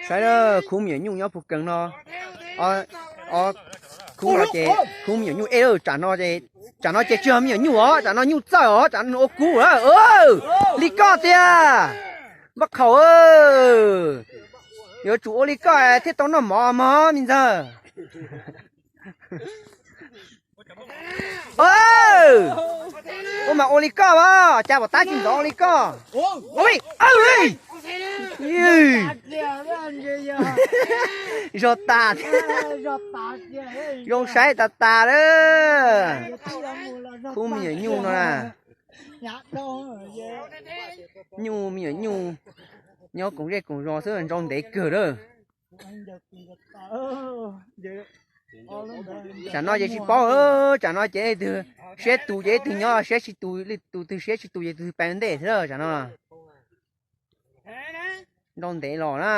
Saib, khub me nyuam nyuj nyob puag keeg no. Khub no ces khub me nyuam nyuj ej, tsam no ces, tsam no ces tsis yog me nyuam nyuj os, tsam no nyuj txawj os, tsam no nws ua kub lawm. Li koj tiag, npaj khaum, yuav tsum ua li koj thiaj tau noj mov mog me ntxawg. Ua mas ua li koj as, cas pom tab tsis ntxov ua li koj. Zog tas, zoo saib tas tas lawm. Khub me nyuam nyuj no na, nyuj me nyuam nyuj nyob koom zej koom zos xwb, nrau ntev kawg lawm. Tsam no ces tsis paub, tsam no ces leej twg siab tus ces leej twg nyob, siab tsis tus, leej twg siab tsis tus ces tus twg pais ntej xwb tam no. Nrau ntev los na.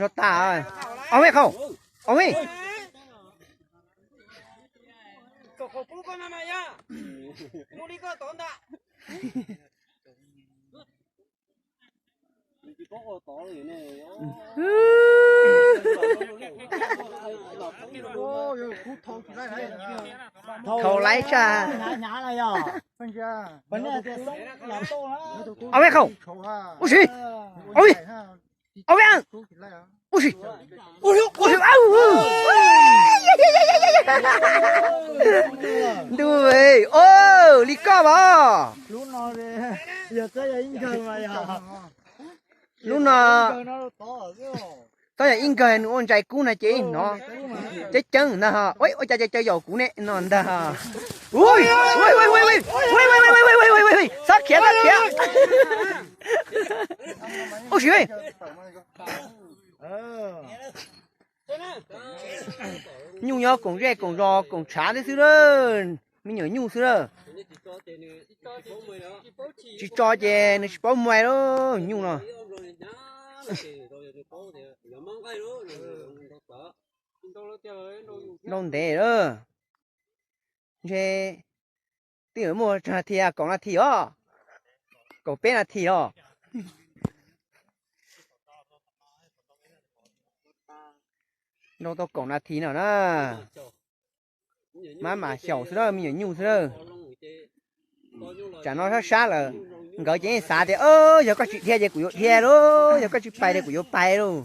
Zog tas, ob vej khaum, ob vej. Thaum laib tsag. Ob vej khaum, ub si, ob vej, ub si. Ntuj, li koj as. Lub no txhob yog ib nkawg nws ua ntsais kub no ces hnov ceeb ceeb ntag. Ua cas ces caw yaum kuv ne no ntag. Txhob khiav, txhob khiav. Ub si, nyuj nyob koom zej koom zos koom tshav xwb, me nyuam nyuj xwb na. Tsis tso ces nws tsis paub muaj lub nyuj no. Nrau ntev lawm. Ntshe twb yuav muaj tsawg nas this, kaum nas this os, kaum peb nas this os. Nrau tau kaum nas this no na. Mab mam xyaum xwb na, me nyuam nyuj xwb na. Tsam no sab sab lawm, nkawd ces yeej xav tias yog koj tsis dhia ces kuv yuav dhia lauj, yog koj tsis pais ces kuv yuav pais lauj.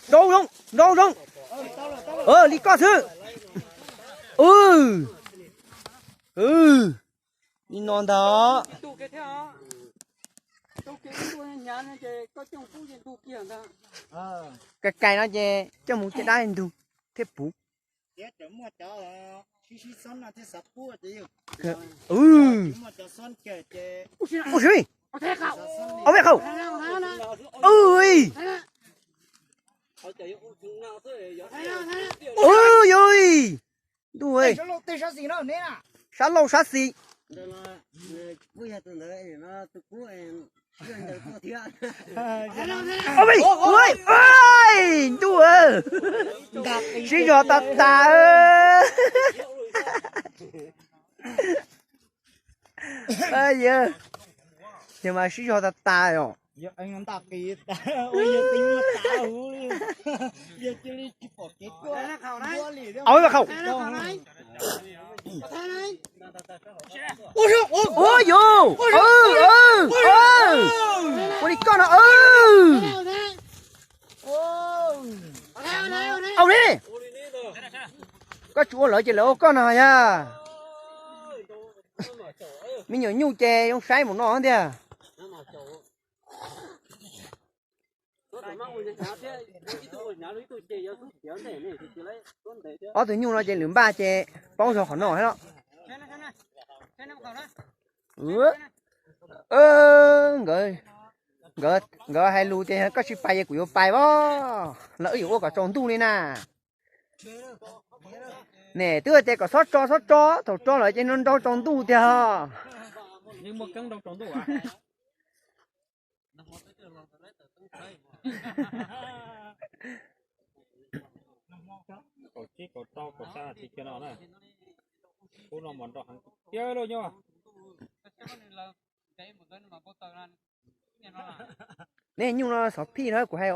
Nrau zoo, nrau zoo. Li koj xwb. Li no ntag. Kais kais no ces coj mus caj dab ntug thiab puv. Ub si, ob vej khaum. Ntuj, sab laug sab xis. Ntuj, sib zog tas tas. Yog mas sib zog tas tas os. Ua yus, ua li koj no. Au ne, koj tsis ua lawv ces lawv ua koj no yog. Me nyuam nyuj ces zoo saib mus no tiag. Ob tug nyuj no ces lwm npaj ces paub zog qhov no thiab los. Nkawd hais lus tias koj tsis pais ces kuv yuav pais as, lawv wb yuav ua kom tsaus ntuj li na. Niam twb tias kom txhob tso txhob tso, thaum tso lawm ces nrau tsaus ntuj tiag. Kaum tsib kaum rau kaum xya nas this kiag no na. Ub no mas nrau heev tiag lauj nyuj. Nej nyuj no xov phij na kuv hais.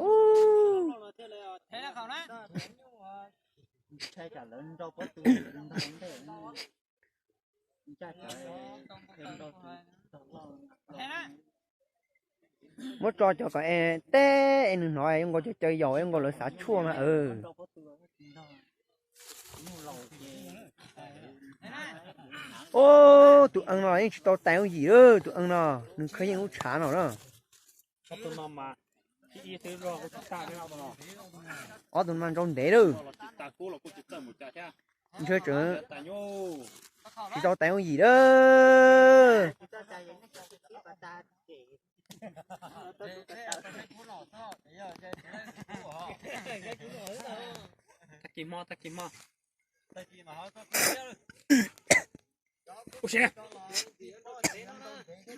Muab tso cov kom es teb es nws hnov zoo nkaus cov caw yaus zoo nkaus lawv xav tshuaj mas. Ub, tus ees no yeej tsis tau tais lub yim lawm, tus ees no nws khav yeej lub tshav no na. Ob tug no mas ntsau ntev lawm. Ntshe tseem tsis tau tais lub yim lawm. Tag kis hmo, tag kis hmo. Ua si, ua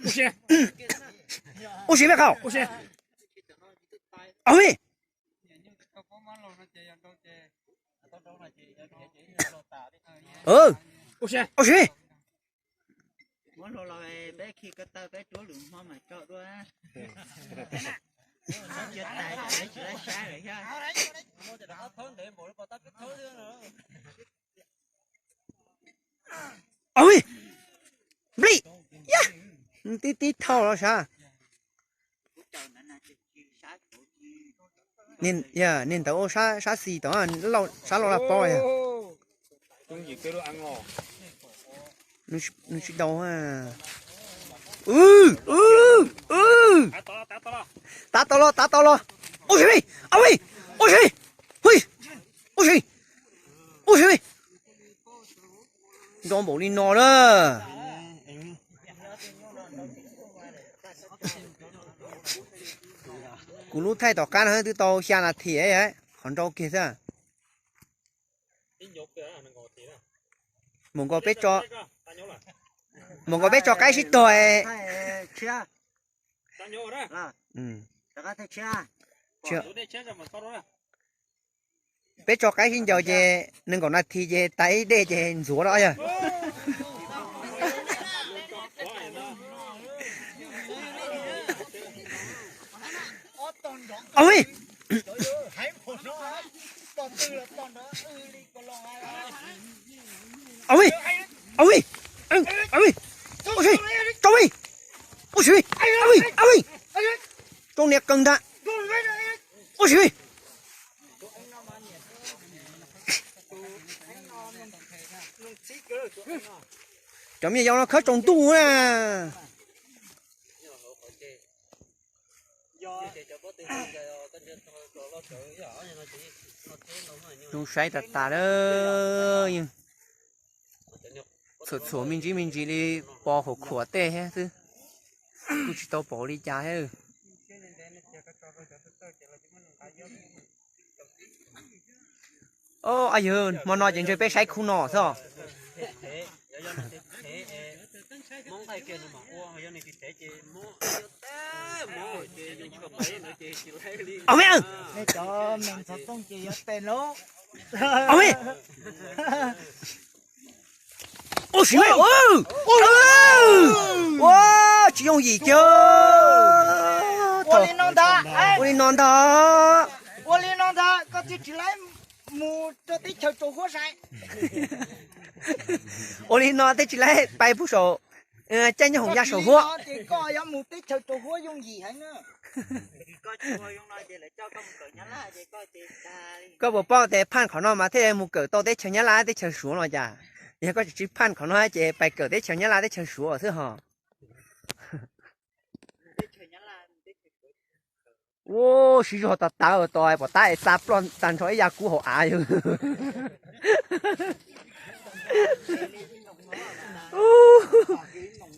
si, ua si, me qau, ua si. Au me, ua si, ua si. Au me, nplij, yaj, tib tib thauj los sav. Niag ntawd ua sab xis tom, sab loj laj pob. Nws tsis dau. Tav tau los, tav tau los. Ua si, au me, ua si, hu, ua si, ua si. Nrau npaum li no na. Kuv lub thaij tom qab no twb tau xya nas this, qhov nrau kiag xwb. Mus nkaus peb tso, mus nkaus peb tso qaib sib tog. Peb tso qaib sib ncaus ces nees nkaum nas this ces tas ib dej ces ntxuav no yog. Au me, au me, au me, au me, ua si, tso me, ua si, au me, au me, tso niam qees ntag, ua si. Cov me nyuam yaus no khawb tsaus ntuj na. Zoo saib tas tas lawm, yeej txhuam txhuam me ntsis me ntsis li, pos khuam khuam tej thiab xwb, kuj tsis tau pom li cas thiab. Au yawg, hmo no ces ntshe peb saib khub no xwb. Au me, au me, ua si me, ua tsis yooj yim kiag. Ua li no ntag, ua li no ntag, koj thiaj tsis laib mus rau teb chaws tsaus huab sai. Ua li no thiaj tsis laib pais puag saum caij nyob hoom ya saum huab. Ces koj yuav mus teb chaws tsaus huab yooj yim heev na. Koj puas paub tias phaj qhov no mas thiaj mus kawm tau teb chaws Nyab Laj teb chaws Suav no cas? Yog koj tsis phaj qhov no ces pais kawm teb chaws Nyab Laj teb chaws Suav xwb hos. Ua siv zog tas tas tos pom tab es xa ploj tag nrho ib yav kub hauv av yog.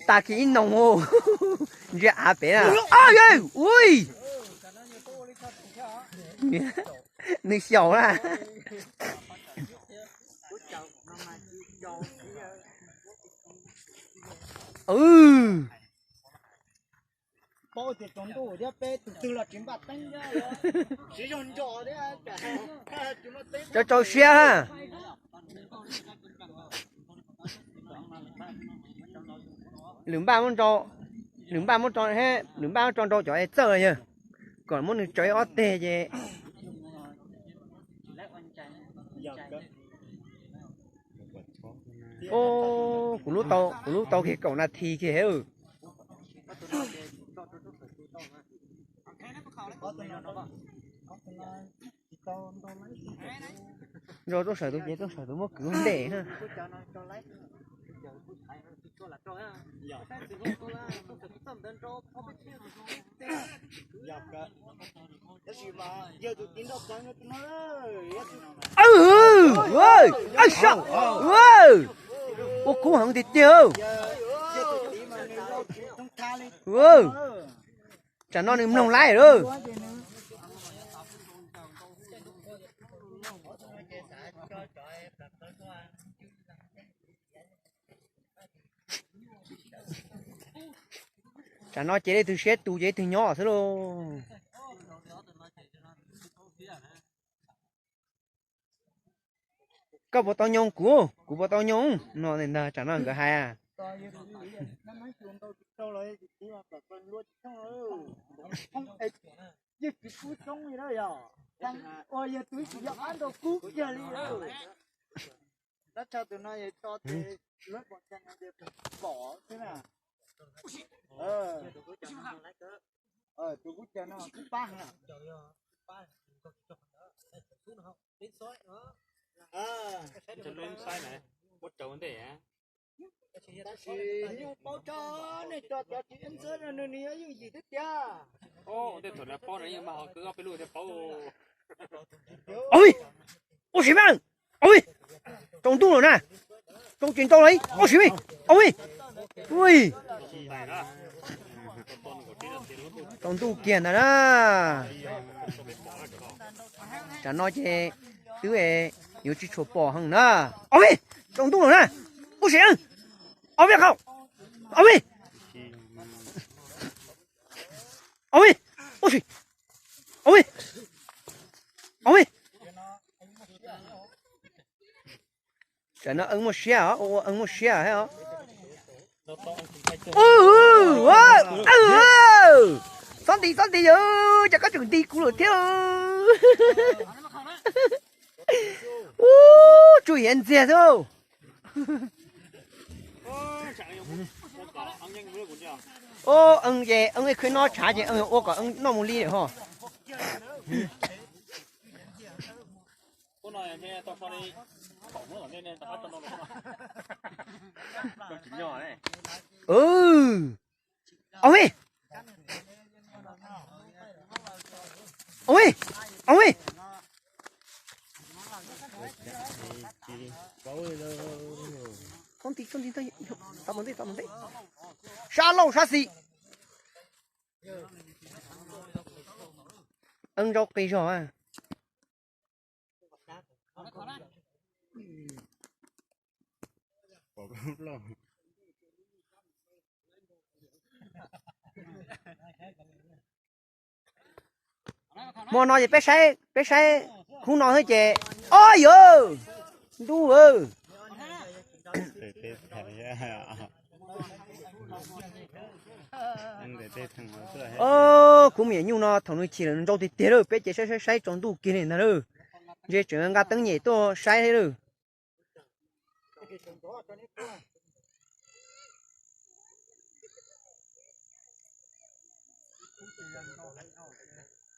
Tag kis ib noog ntsia av pem na. Ui, nws xyaum na. paub tias tsaus ntuj thiab peb tus twg los tsis npaj teeb thiab, tsis zoo nco thiab. Tso rau siab ha. Lwm npaj muab, lwm npaj muab tso, lwm npaj muab tso rau cov es txawj yog kom muab nws tso ib ob teg ces. Kuv lub tau, kuv lub tau kiag kaum nas this kiag. Nrog Tooj Sawm tus ces Tooj Sawm tus muab kwv ntej na. Ua kub heev tiag tiag. Tsam no nws mloog laib lawm. Tsam no ces leej twg siab tus ces leej twg nyob xwb lauj. Koj puas tau nyoo kuv, kuv puas tau nyoo no ntag, tsam no nkawd hais. Yog tsis kub xoob li na yog, ua yog tus tsis yog qab nrau kub kiag li. Tab tshaj tus no yog tso tes luab pom cag no ces pom xwb na. Tus kub cag no kub pab heev na. Tab sis nyuj paub tso, nej tso cov tsis ib ntxwb no nws nws yuav yooj yim thiab tiag. Ua si mas, ua si, tsaus ntuj lawm na, tsaus tsis tsaus lawm, ua si mas, ua si, ua, tsaus ntuj kiag ntag na. Tsam no ces twb yuav tsis tshua pom heev na. Au, tsaus ntuj lawm na. Ua si, au, au, au, ua si, au, au. Tsam no eeb muaj siab os, ua eeb muaj siab os. Txhob nti, txhob nti yom, cas koj tseem nti kuv lawm thiab. Ub, tsuj hiav ntxiag xwb. Eeb ces eeb ib khwb no tshav ces eeb ua kom eeb noj mus li lawm ho. Au, au, sab laug sab xis. Eeb zaub qis zog. Hmo no ces peb saib, peb saib khub no xwb ces, o yawg, ntuj aw. Kuv me nyuam nyuj no thaum nws chim lawm nws ntsau tiag tiag lawm, peb ces saib saib saib tsaus ntuj kiag li ntag lawm. Ntshe tseem nqa teeb nyem tuaj saib thiab lawm.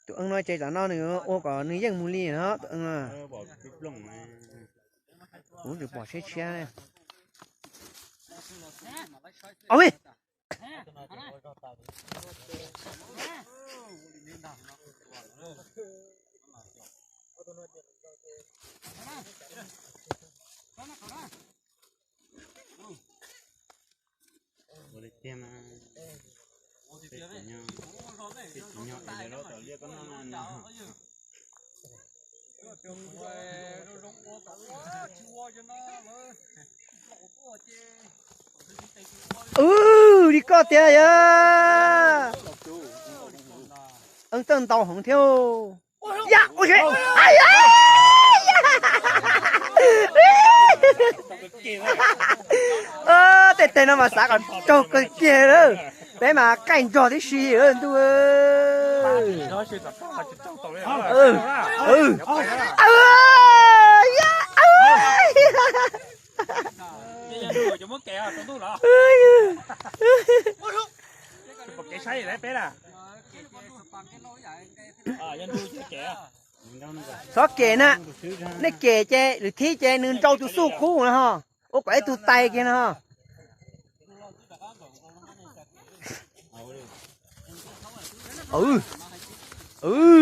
Tus eeb no ces tam no nws ua kom nws yeej mus li no tus eeb no. Kuv tsis pom siab tshiab. Au, Ub, li koj tiag yog. Txawj ntau heev thiab. Ya, ua, ya, ya. Tej teg no mas xav kom raug kawg kiag lawm. Peb mas qaij nrog tib si ntuj. Txhob kem na, nej kem ces lwm thib ces nws nrau tus xuj kub no ho, ua kom ib tug tais kiag no ho.